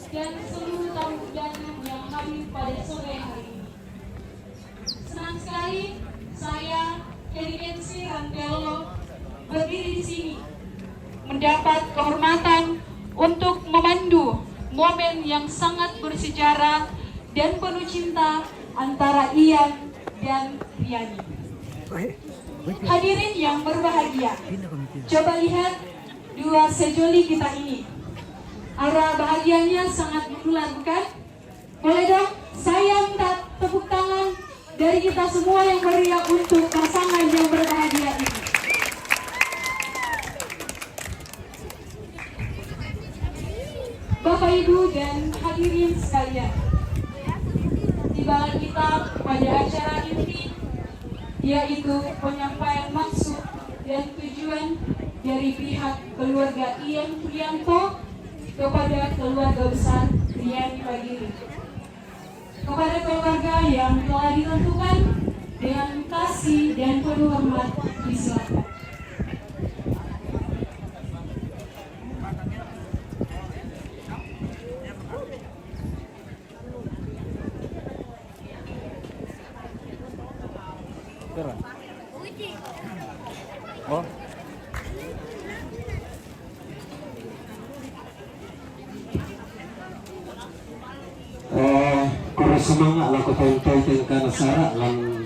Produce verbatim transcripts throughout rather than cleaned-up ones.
dan seluruh tamu undangan yang hadir pada sore hari ini. Senang sekali saya, Heri Kensi Rantello, berdiri di sini mendapat kehormatan untuk memandu momen yang sangat bersejarah dan penuh cinta antara Ian dan Riani. Hadirin yang berbahagia, coba lihat dua sejoli kita ini. Aura bahagianya sangat menular, bukan? Boleh dong, saya minta tepuk tangan dari kita semua yang meriah untuk pasangan yang berbahagia ini. Bapak, Ibu, dan hadirin sekalian, tibalah kita pada acara inti, yaitu penyampaian maksud dan tujuan dari pihak keluarga Ian Prianto kepada keluarga besar Riani Pagiri. Kepada keluarga yang telah ditentukan, dengan kasih dan penuh hormat disilakan. Oh. Eh, kuro sumanga' lako tontoi tengkana sara' lan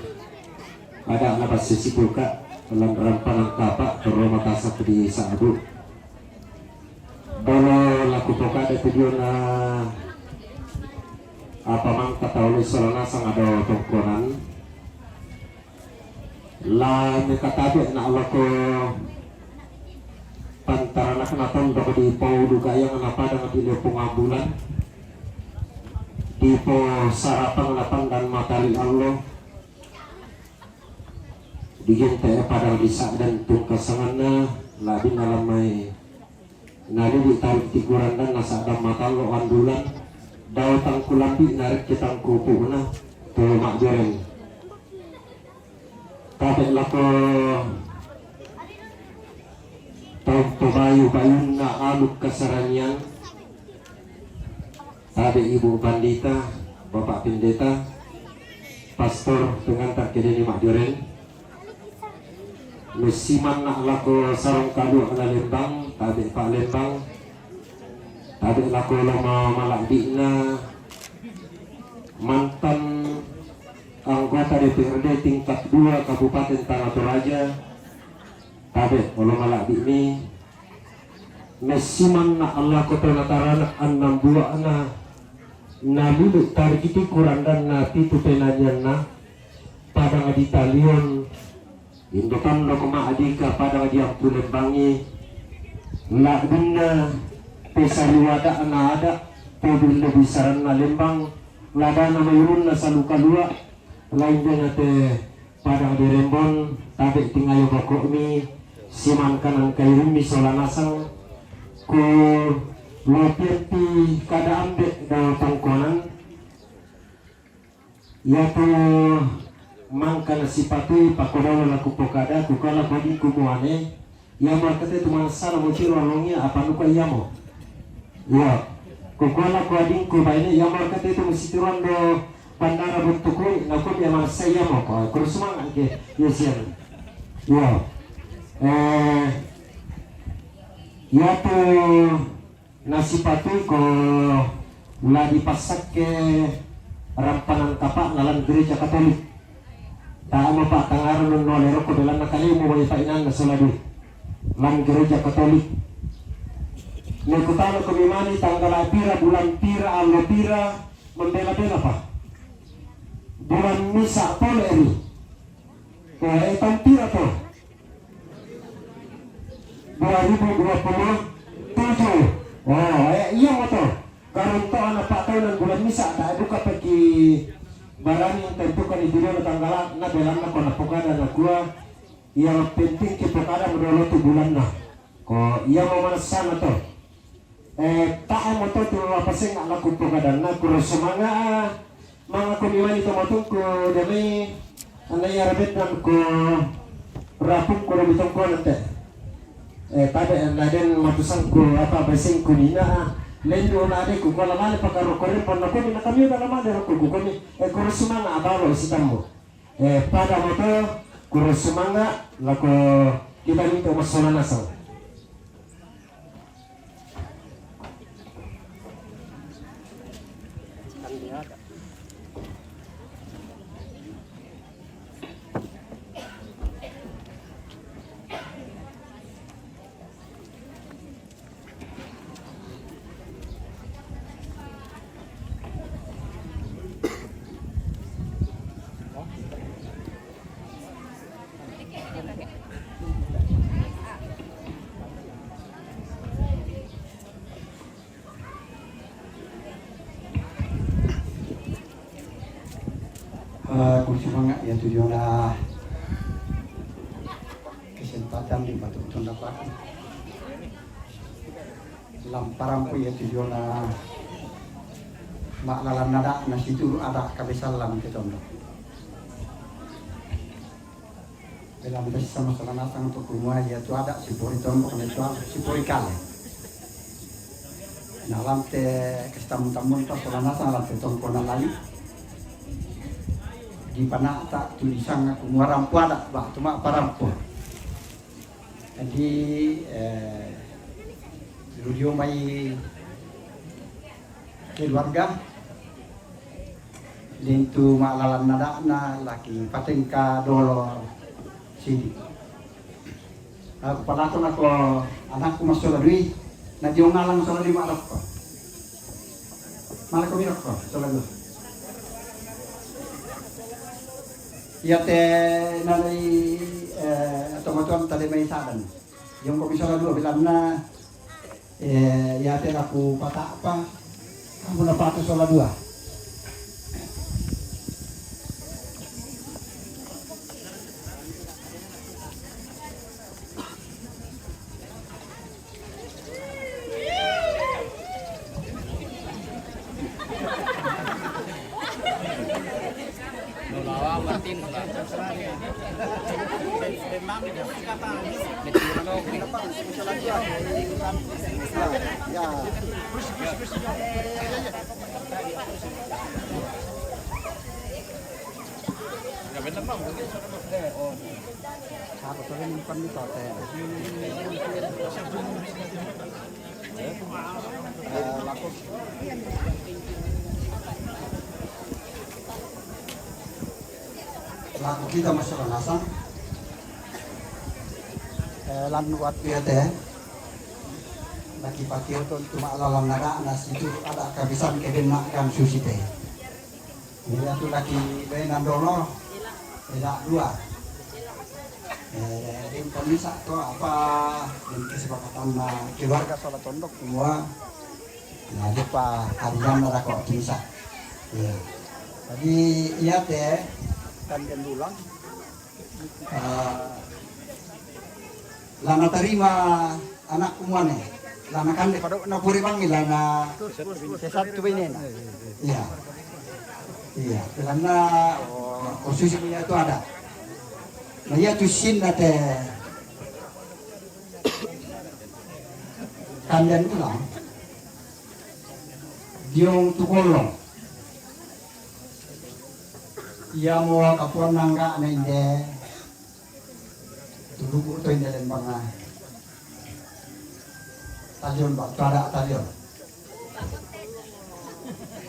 ada' na pasisibuka' lan rampanan kapa' torro matasak di sa'bu. Bolo lako pokada' tu diona apa mangka tau lo isola nasang ada tongkonan. La mekatabe' na' lako pantaranakna tondok di Paulu Gayang na padang di Lepung Ambulan, di posarapang na pandan matali allo, di gente' padang di sa'dan tungkasanganna, la binna la mai nalili' tarik ti kurandanna sa'dan matallo andulan, dao tangkulambi' narik tangkupu'na tu ma'joren. Tabe' lako tau to bayu-bayunna aluk kasaranian, tabe' Ibu Pandita, Bapak Pendeta, Pastor, pengantar kedeni ma'joren. Messimanna' lako sarong kalua'na Lembang, tabe' Pak Lembang, tabe' lako lo ma-, mala'bi'na mantan anggota D P R D tingkat dua Kabupaten Tana Toraja, tabe' olo mala'bi'mi. Messimanna' lako to nataranak annang bua'na, nalulu' tarikiti kurandanna pitu penanianna, padang di Talion, Indo tondok ma'dika padang di Ampu Lembangi, la'binna pesariwada'na ada', pebillu bisaranna Lembang, ladana mairunna salu kalua', lainna te padang di Rembon, tabe' tingayo boko'mi, siman kanan kairummi sola nasang, ku lopianti kada ambe' dao tongkonan, Iatu mangka nasipatui pakodolo la kupokada, kukua la kuadingku muane, iamo arkate tu manessana muciro alongia, apa nukua iamo? Iyo, kukua la kuadingku baine, iamo arkate tu musitiruan do pandara buntukui, nakua ia manessa iamo, ko, kuro sumanga' ke, iyo sian. Iyo. Eh, iatu Nasipatui ko la dipassakke rampanan kapa'na lan gereja Katolik. Tae' mo pa'tangaru nunnuale rokko belanna kalemu wae pa'inanna sola dui lan gereja Katolik. Mekutana ko mimani tanggala pira, bulan pira, allo pira, membela-bela pa. Bulan misa' pole ri. Ko, eh, taun pira to? Dua ribu dua puluh tujuh. Oh, eh, iya mo to. Karunto ana pa'taunan bulan misa', tae' duka peki barani tentukan di dua tanggala, na belanna ko napokada nakua, yang penting kipokada modolo tu bulanna. Ko, iya mo manessana to. Eh, tae' mo to tu apa senga' la kupokadanna, kuro sumanga', mangako mimani to matungku, demi anna iya rabennan ko rapungku do mitongkonan te. Eh, tabe' anna den matusangku apa besengku nina, Lendu' ona adekku, ko la male pakarokko ri pannakuni, na kami uda la male rokko kukuni, e, kuro sumanga' abalo sitammu. E, pada moto, kuro sumanga' lako kita mintu' massola nasang. Eh, kuro sumanga' iya tu diona kesempatan di patu tunda paku. Lamparampu iya tu diona ma'lalan ada' na situru' ada' kabisallan ke tondok. Belampe sisama sola nasang tu kumua iya tu ada' sipori tondok ne tu sipori kale. Na lampe kasitammu-tammunta sola nasang lampe tongko na lali. Di pana'ta tulisang kumua rampu ada', ba, tu ma'parampu. Jadi, eh, lu dio mai keluarga, lintu ma'lalan ada'na laki patengka dolo sidi. Aku palako lako anakku massola dui, na dio ngalang sola dui ma'rokko. Malako mirokko, sola dua. Iya te nalai, eh, tomatoanta de mai sadan. Jongko mi sola dua belanna, eh, iya te laku pata'pa, kamu napatu sola dua. Lako kita massola nasang. Eh, lannu wattu iya te, nakipatio tontu ma'lalang ada'na situ ada' kabisan ke benna'kan susi te. Iya tu laki benang dolo, ela' dua. Eh, den pamisa to apa, den kesepakatanna keluarga sola tondok semua. Nah, lupa harian ada kok bisa. Iya. Jadi iya te, kan den dulang. Eh, la natarima anakku muane, la nakande pado' na puri bangi, la na sesat tu bainena. Iya. Iya, belanna, oh, khusus iya tu ada'. Na iya tu sinna te kanden ulang. Diong tu kolong. Iya mo kapuan nangga na inde. Tuluku to inde lembang na. Talion ba, tu ada' talion.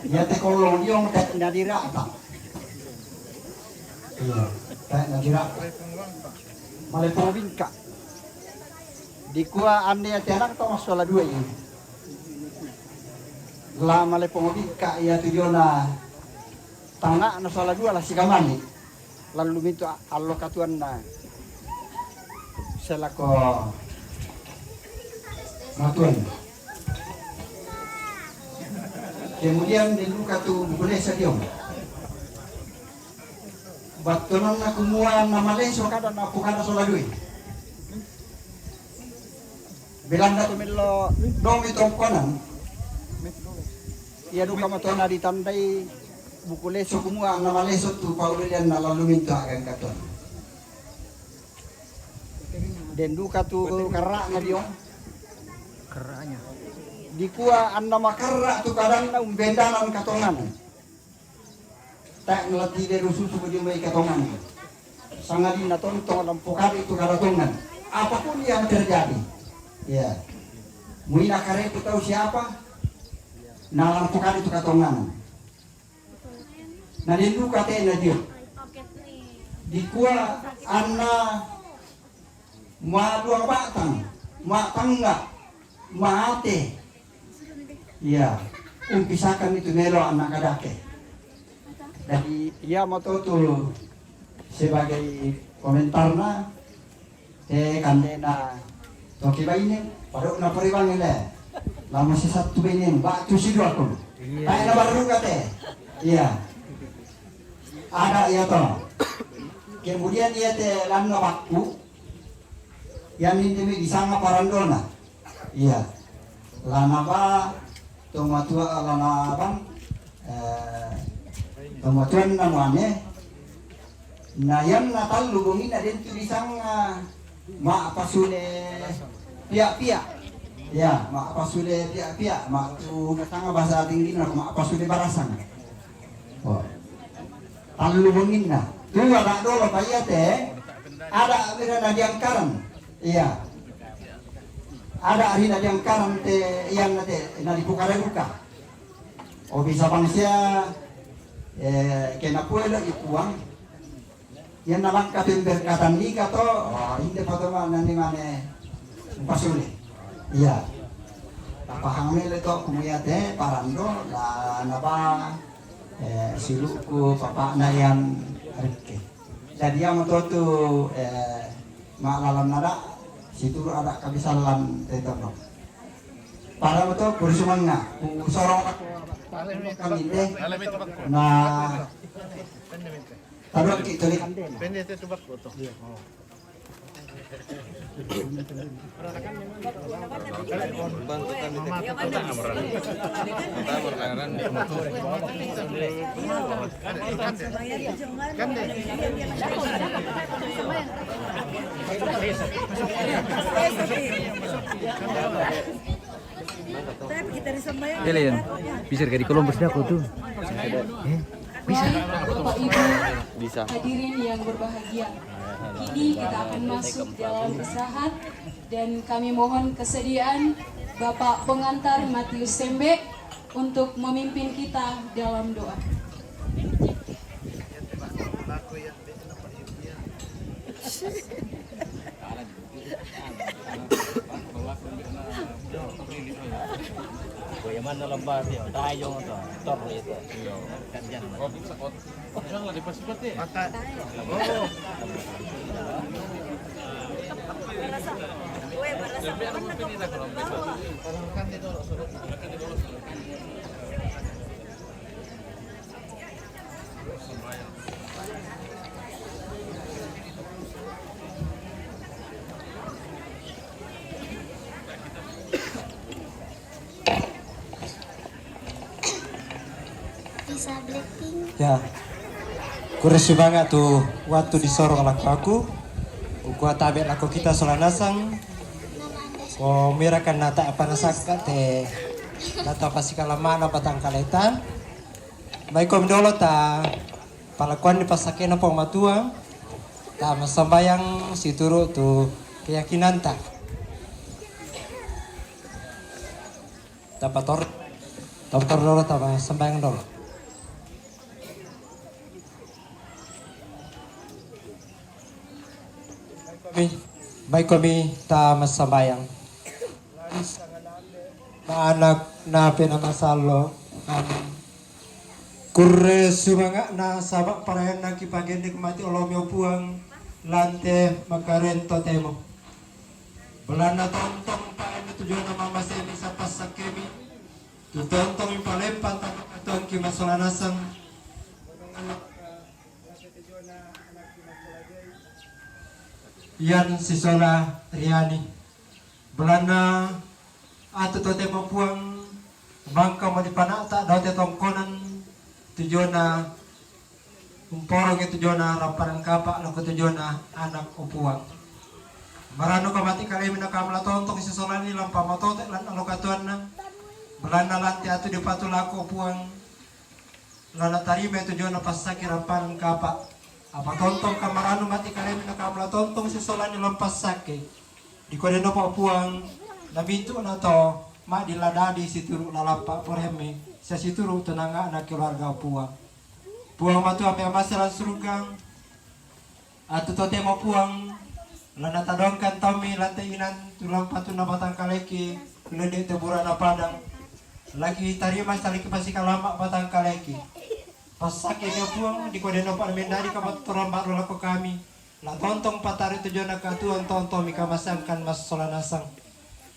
Iya te kolong diong te na dirata. Iya, te na dirata. Male po bingka. Dikua ande iya te anak to massola dua ini. La male po bingka iya tu diona tanga'na sola dua la sikamani. Lallu mintu' a-, allo katuanna selako matuanna. Kemudian den duka tu buku lesa diong. Battuananna kumua namaleso kada napokada sola dui. Belanna tu mello domi tongkonan. Iya duka matona ditandai buku leso kumua namaleso tu paulilian na lalu minta akan katon. Den duka tu kara'na diong. Kara'na. Dikua anna makarra tu kadanna umbendanan katongan. Tae' nalatibe rususu ko jumai katongan. Sangadinna tontong lampokade tu karatongan. Apapun yang terjadi. Ya. Muina kareku tahu siapa? Nalampokade tu katongan. Nadenduka te na dio. Dikua anna madua batang, matangga, mate. Iya, umpisakan itu melo anak kadake. Jadi, iya moto tu sebagai komentarna, te kandena toki baine, padok na paribangi le. Lama sisattu baine, batu sidu aku. Iya. Tae na baru kate. Iya. Ada iya to. Kemudian iya te lanna bakku. Yang ini disanga parandona. Iya. Lana ba, tomatua lana bang, eh, tomatuanna muane, na yang na tallu bonginna dentu disanga ma pasule pia-pia. Ya, ma pasule pia-pia, ma tu kasanga bahasa tinggi na ma pasule barasang. Oh. Tallu bonginna. Tua tak dolo payate, ada mira na diangkaran. Iya. Ada ri na diangkaran te yang na te na dipukara duka. O bisa bangsia, eh, kena puelo ipuang. Yang na bangka pemberkatan nika to, oh, inde patoma nani mane pasuli. Iya. Tapahang mele to kumuyate parando la naba, eh, siluku papakna yang rike. Jadi yang to tu, eh, mak lalam nada situru ada kabisalan te to. Para betul kursumanna, ku sorong kami deh. Nah, taruh kita lihat. Ele, Yan. Bisa ka di kolom bos aku tu. Eh, bisa. Bapak Ibu, bisa. Hadirin yang berbahagia, kini kita akan masuk dalam istirahat dan kami mohon kesediaan Bapak Pengantar Matius Sembe untuk memimpin kita dalam doa. Bagaimana lomba dia? Dayung atau tor itu? Iya. Kan jangan. Oh, bisa kot. Jangan dipasipat ya. Mata. Oh. Kan dia dulu suruh. Bisa Blackpink. Ya. Kurre sumanga tu wattu disorong lakkaku. Kukua tabe lakko kita sola nasang. Ko mirakan nata apa nasakka te nata pasikala mana batang kaleta. Maiko mi dolo ta palakuanni passakena Puang Matua, ta massambayang situru tu keyakinanta. Ta pator, ta pator dolo, ta massambayang dolo. Maikomi, maikomi ta massambayang. Anak na pena masallo. Amin. Kurre sumanga'na saba' parayanna kipagenne mati olomi o Puang lante makarento temo. Belanna tontong paenna tujona mamasemi sapassakkemi. Tu tontong mi palempang tangkatuangki masola naseng. Ian sisola riani. Belanna atu totemo Puang, mangkamo dipana'ta dao te tongkonan tujona umporongi tujona ramparang kapa lako tujona anak o Puang. Marannuka mati kalemi nakamala tontong sisolani lampa matote lan alokatuanna. Belanna lanti atu dipatulako Puang, lana tarima tu jona passake rampanan kapa. Apa tontong kamaranu mati kalemi na kamla tontong sisolani lampassake. Dikode nopo Puang, namintu na to, maddi la dadi situru lalappa poremme, sasituru tunangana keluarga Puang. Puang Matua Memasela surga, atu totemo Puang, lana tadongkan tommi lante inan tulang patunna batang kaleki, lende teburana padang. Lagi tarima saliki pasikalama batang kaleki. Passake ke Puang, dikode nopo mendadi kapattorang baru lako kami. La tontong patari tujona katuang tontong mika masangkan massola nasang.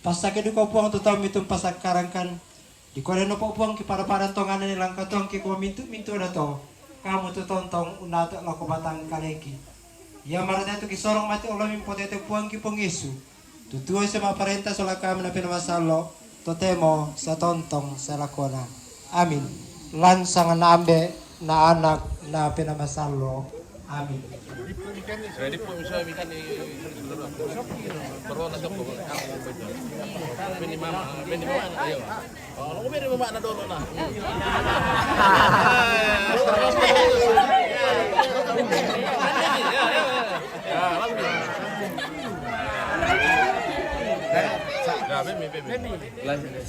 Passake duko Puang tu tommi tumpa sakkarangkan. Dikode nopo Puang ki pada-pada tongana ni langka tongki ko mintu-mintu dato. Kamu tu tontong unata lako batang kaleki. Ia marata tu kisorong mati olomi potete Puang ki Puang Yesu. Tutua sema parenta sola kami na pina masallo. Totemo satontong salakona. Amin. Lansang na ambe na anak na pina masallo. Amin.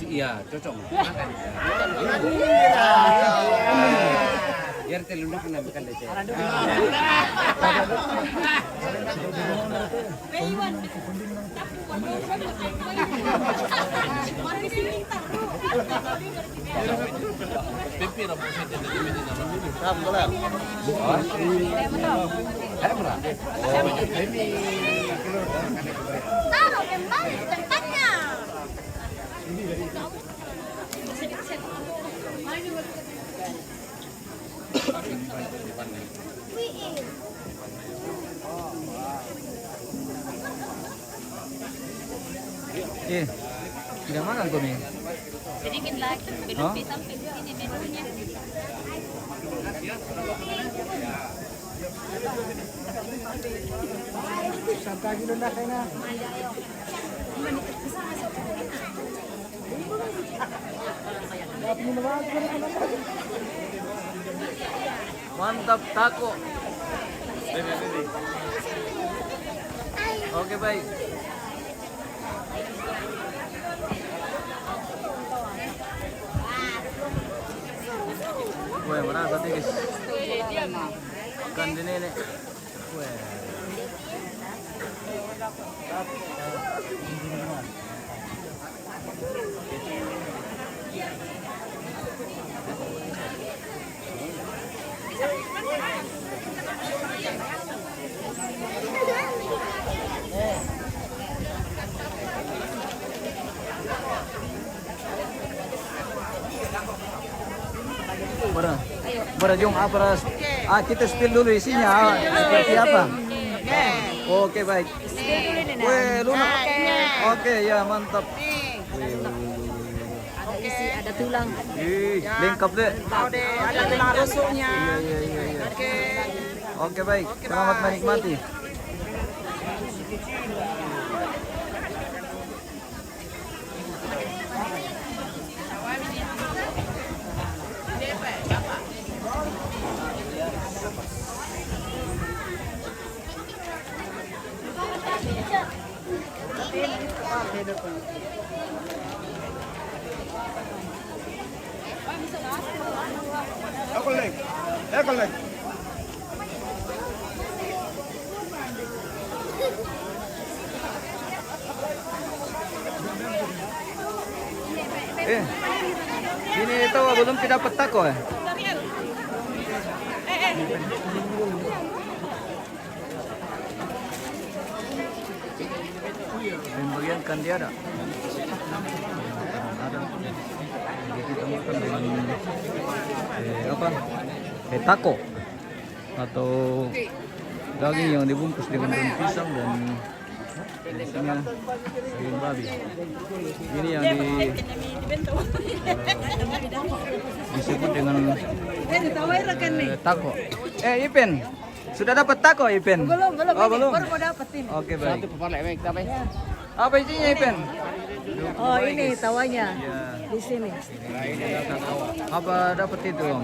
Iya, cocok. Biar telunjuk na makan deh. Taruh kembali tempatnya. Eh, tidak makan kau ni? Sedikit lagi, belum sampai sini menunya. Santa gilo na kayo na. Mantap, tako. Oke, baik. Weh, merasa tipis. Kan di nenek. Bara, bara jong apa ras? Ah, kita spill dulu isinya, ah, seperti apa? Oke, baik. Spill dulu ini, nah. Weh, lunak. Oke, ya, mantap. Weh, weh, weh, weh, weh. Ada isi, ada tulang. Ih, lengkap deh. Ada tulang rusuknya. Iya, iya, iya, iya. Oke. Oke, baik. Selamat menikmati. Ako, Leng. Ako, Leng. Eh, ini tahu belum kita petak kok, eh? Pembagian kan dia ada. Ada. Jadi kita makan dengan, eh, apa? Eh, tako atau daging yang dibungkus dengan daun pisang dan isinya daging babi. Ini yang di, eh, disebut dengan, eh, tako. Eh, Ipen, sudah dapat tako, Ipen? Belum, belum. Oh, ini belum? Baru mau dapat ini. Oke, baik. Apa isinya, Ipen? Oh, ini tawanya. Iya. Di sini. Apa dapat itu, Om?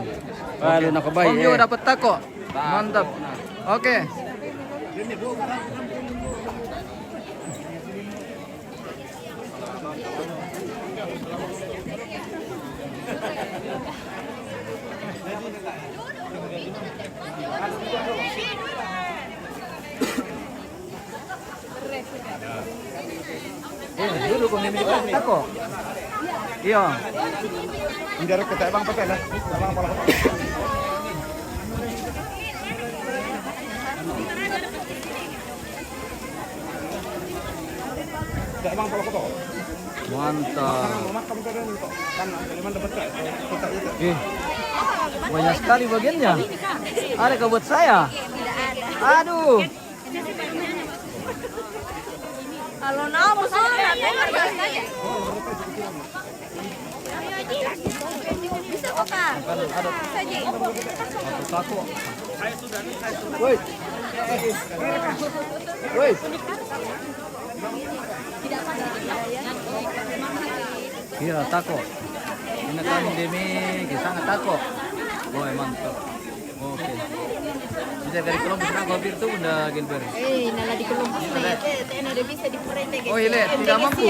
Aduh, oke. Nak kebaik, Om juga eh. Dapat tako. Mantap. Oke. Eh, dulu kau minum juga tako. Iya. Menjarak ke Bang pakai lah. Bang pala. Mantap. Eh, banyak sekali bagiannya. Ada kau buat saya? Aduh. Kalau mau, bisa kok, Kak. Bisa, Ji. Woi. Woi. Iya, tako. Ini kan demi kisah tako. Woi, mantap. Oke. Bisa dari kelompok berapa waktu itu, Bunda Gilbert? Eh, nala di kelompok ini. Tidak bisa diperhatikan. Oh, iya, tidak mampu.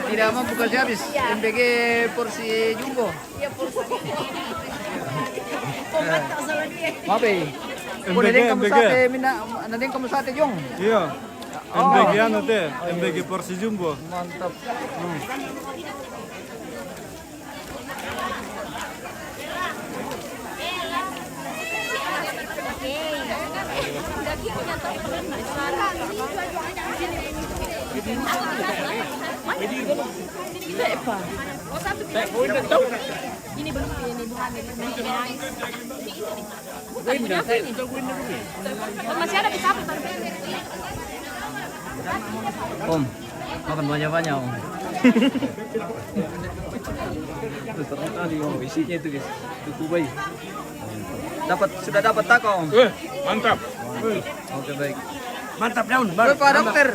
Tidak mampu kasih habis. Iya. M B G porsi jumbo. Iya, porsi. Maaf, eh. M B G, nanti kamu M B G. Sate, mina, nanti kamu sate, Jong. Iya. Oh. M B G anu teh, M B G porsi jumbo. Mantap. Hmm. Ini belum, ini bukan, ini. Masih ada di sapi, Bang. Om, makan banyak-banyak, Om. Terus ternyata di, Om, isinya itu, guys. Cukup baik. Dapat, sudah dapat tako, Om? Eh, mantap. Oke, baik. Mantap daun, Bang. Bapak dokter,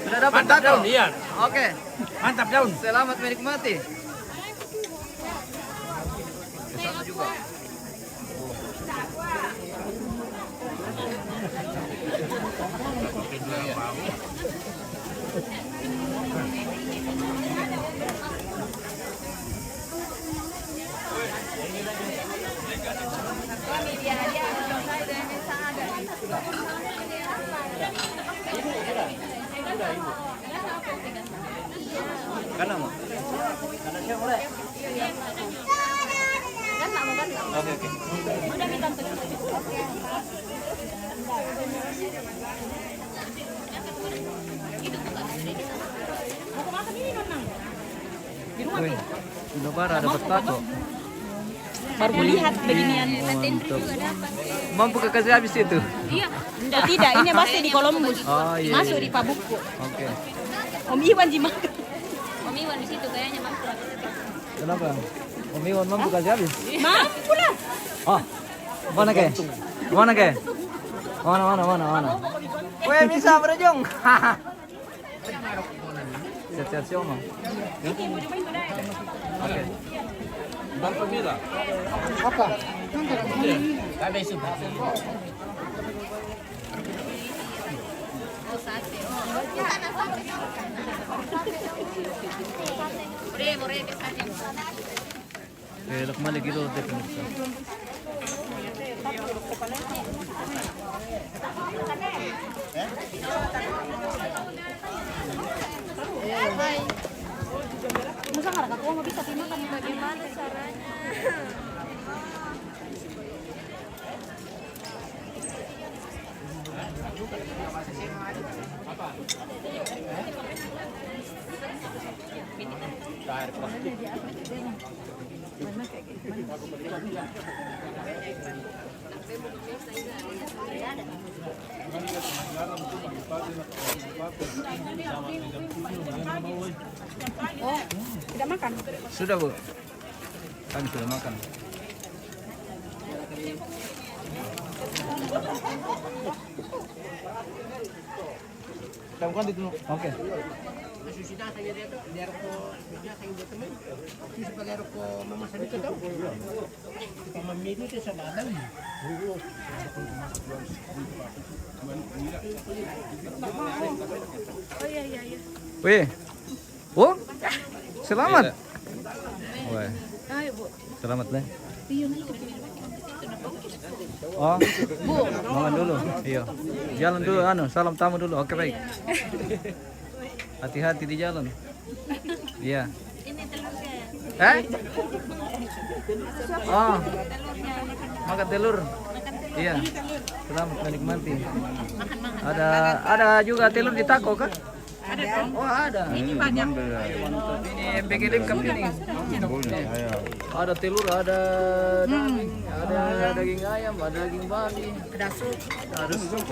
sudah dapat tako? Mantap daun, iya. Oke. Mantap daun. Selamat menikmati. Ke sana juga. Kanan mau? Oke, oke. Wih, Indomaret ada betako. Baru kulihat beginian. Mantap. Mampu kakak saya habis itu? Iya. Tidak, tidak. Ini masih di Columbus. Oh, iya, masuk iya. Di Pabuku. Oke. Om Iwan di mana? Om Iwan di situ kayaknya mampu. Kenapa? Om Iwan mampu kasih habis? Mampu lah. Oh. Mana ke? Mana ke? Mana, mana, mana, mana? Weh, bisa berujung. Sehat-sehat sih, Om. Oke. Apa? Ada isu. Eh, lak mali giro de pemirsa. Bagaimana caranya? Oh, tidak makan? Sudah, Bu. Kami sudah makan. Oke. Weh. Oh, selamat. Weh. Selamat, Leh. Oh, makan dulu. Iya. Jalan dulu, anu, salam tamu dulu. Oke, baik. Hati-hati di jalan. Iya. Eh? Oh. Makan telur. Iya. Selamat menikmati. Ada, ada juga telur di tako kah? Oh, ada. Ini banyak. Ini bikin lengkap ini. Ada telur, ada daging, ada daging ayam, ada daging babi. Ada sup. Ada sup.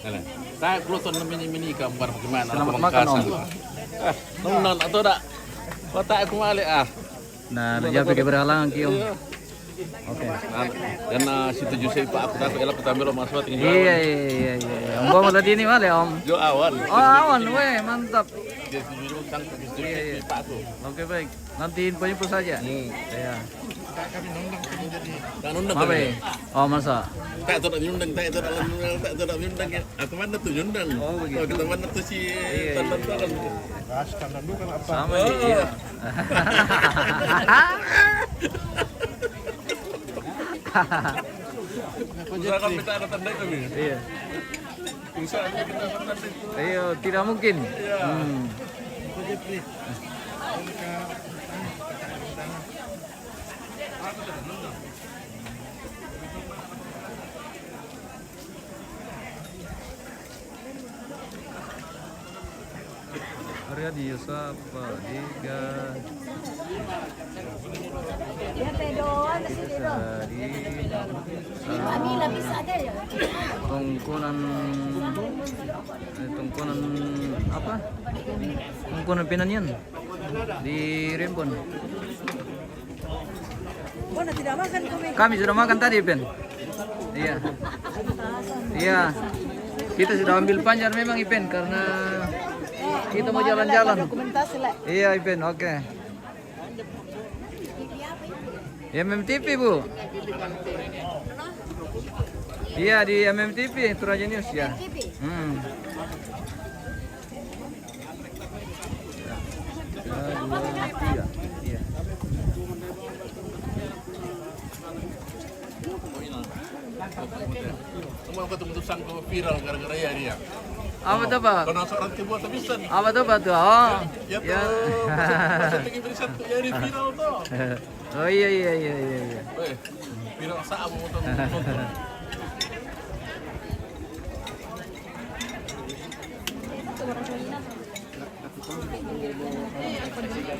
Alah. Tae ku loto' na mini-mini gambar bagaimana. Selamat makan, Om. Ah, nonton atau dak? Kota aku malik, ah. Nah, dia pikir berhalangan, Ki, Om. Iya. Oke. Nah, dan, ah, setuju saya, Pak, aku takut elak kita belok masuk tinggal. Iya, iya, iya, iya. Om, Om tadi ini malik, Om. Yo, awan. Oh, awan, weh, mantap. Dia setuju, sang setuju, iya, iya, Pak, aku. Oke, baik. Nanti info-info saja. Hmm. Iya. Kan undang. Maaf, eh. Oh, masa? Tak tu nak diundang, tak tu nak diundang, tak tu nak diundang ya. Aku mana tu diundang? Oh, begitu. Oh, kita mana tu si, iya, iya, tandan, iya, tandan. Ras tandan dulu kan apa? Sama, oh, iya. Usahakan kita ada tanda kami. Iya. Usahakan kita ada tanda. Iya, tidak mungkin. Iya. Hmm. Area di Yosapa, di Ga-, Dia teh doang di sini doang. Di, Mami lah bisa aja ya. Tongkonan, eh, tongkonan apa? Tongkonan Pinanian di Rembon. Kami sudah makan tadi, Ipen. Iya. Iya. Kita sudah ambil panjar memang, Ipen, karena kita mau jalan-jalan. Iya, Ipen, oke. M M T V, Bu. Iya, di M M T V, Toraja News, ya. Hmm. Dua, tiga. Iya. Kamu aku tunggu sang ko viral gara-gara ya dia. Apa tu, Pak? Kena seorang timbul tapi sen. Apa tu, Pak, tu? Oh. Ya, ya, tu. Pasal, pasal lagi beri satu ya, ini viral tu. Oh, iya, iya, iya, iya, iya. Weh, viral sa' mo to.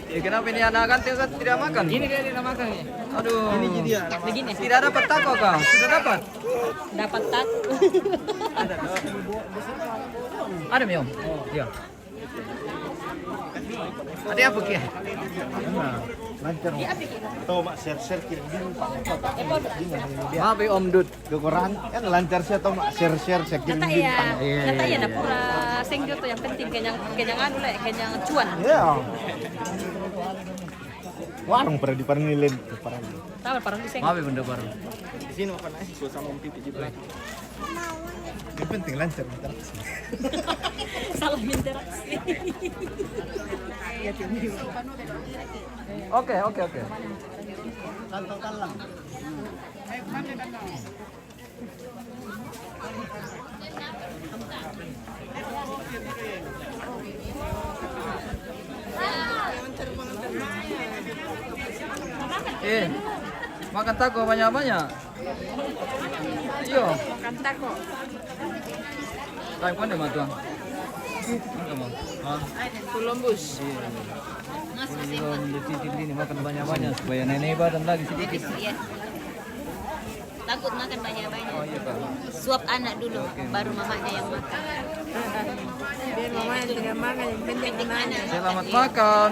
Eh, kenapa ini anak ganteng kan tidak makan? Ini dia tidak makan ni. Aduh. Ini dia. Begini. Tidak dapat tako kah? Sudah dapat? Dapat tako. Ada, Miom? Iya. Ada apa, Kia? Nah, lancar. Tahu, Mak, share-share kirim bintang. Maaf ya, Om Dut. Kekurangan kan lancar saya tahu, Mak, share-share saya kirim bintang. Iya, iya, iya. Pura sengjo tu yang penting kenyang, kenyang anu leh, kenyang cuan. Iya. Warung pernah di Parang Ilen, Parang. Tahu Parang di seng. Maaf ya, benda baru. Di sini makan nasi suasana Om Pipi juga. Yang penting lancar interaksi. Salam interaksi. Oke, oke, oke. Kantong talang. Eh, makan tako banyak-banyak. Iyo. Makan tako. Tahu kan dia matuang? Makan, Bang. Hah? Columbus. Iya, iya. Ini juga mendetik ini makan banyak-banyak supaya nenek badan lagi sedikit. Iya. Takut makan banyak-banyak. Oh, iya, Kak. Suap anak dulu, oke, baru mamanya yang makan. Biar mamanya tidak makan, yang penting anaknya. Selamat makan.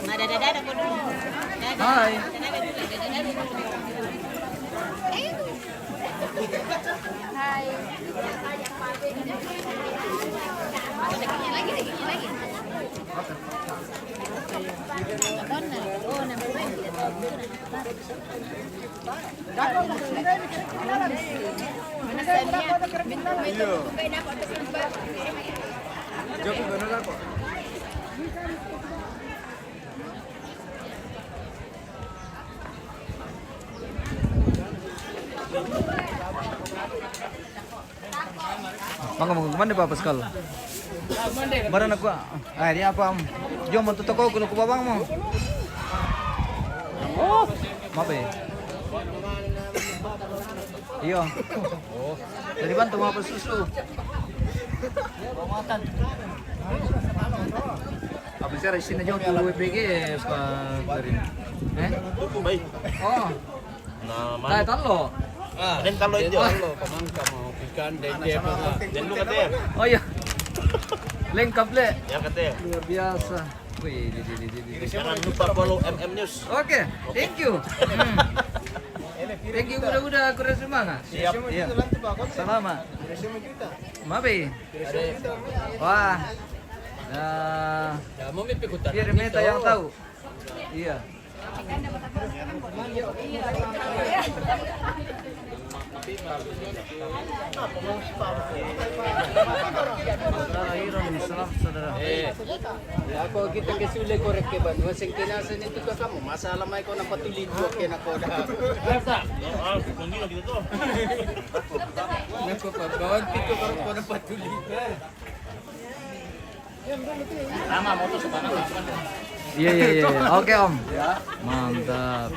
Nah, dadah-dadah kau dulu. Dadah. Hai. Dadah-dadah dulu, dadah-dadah dulu. Hai. Lagi, lagi, lagi. Mangga mau kemana, Pak Pascal? Barang aku, ah, dia apa, Om? Jom, mau tutup kau, kalau aku babang mau. Oh, maaf ya. Iya. Oh. Dari bantu mau apa susu? Apa sih, sini jauh tuh W P G, Pak Karim? Eh? Baik. Oh. Nah, tahu lo? Ah, dan kalau itu. Kalau pemangka mau ikan, dede, apa? Dan lu katanya? Oh iya. Lengkap, Le. Ya, katanya. Luar biasa. Wih, di, di, di, di, di. Jangan lupa follow M M News. Oke, thank you. Hmm. Thank you, udah, udah, aku rasa semangat. Siap, iya. Sama. Mabe. Wah. Nah, biar meta yang tahu. Iya. Saudara Iron, salam saudara. Eh, ya, kok kita ke sule korek ke Banua, sing kena sini tu ke kamu. Masalah mai kau nampak tulis dua kena kau dah. Left tak? Ya, ah, kunci lagi tu. Nak kau kawan kita baru kau nampak tulis. Iya, iya, iya, iya. Oke, Om. Mantap.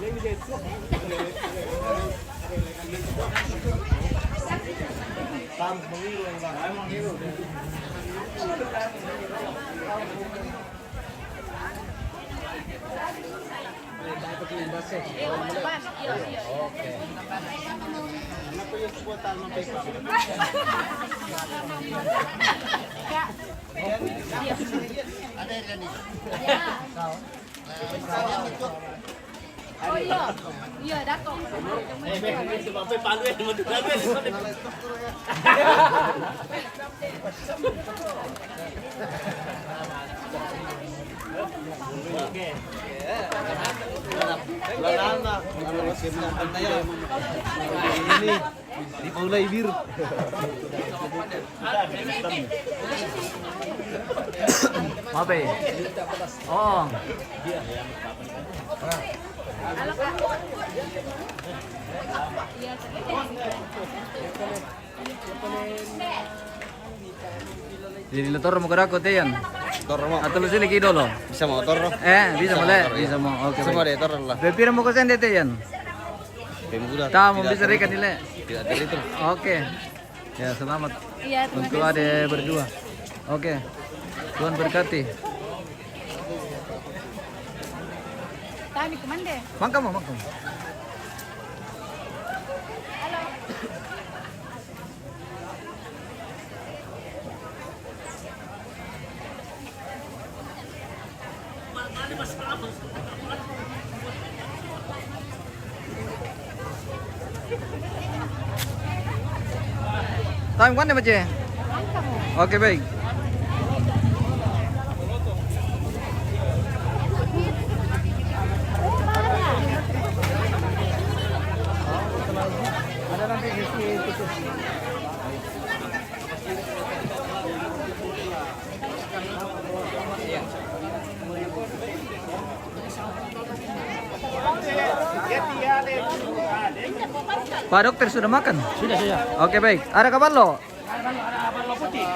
Oh iya, iya, datang. Ini di Paula Ibir. Mabe. Oh. Jadi lo toro mo kada ko, Teyan? Toro mo. Atau lo sini kido lo? Bisa mo toro? Eh, bisa mo le, bisa mo. Oke. Bisa mo de toro lah. Pepira mo ko sende, Teyan? Pembuda. Tamu bisa rekan nile. Tidak ada itu. Oke. Ya, selamat. Iya, terima kasih. Untuk ade berdua. Oke. Tuhan berkati. Tani kemande? Mangkamu, mangkamu. Time kan, Mace? Oke, baik. Pak dokter sudah makan? Sudah, sudah. Oke, baik. Ada kabar lo? Ada kabar lo, ada kabar lo putih.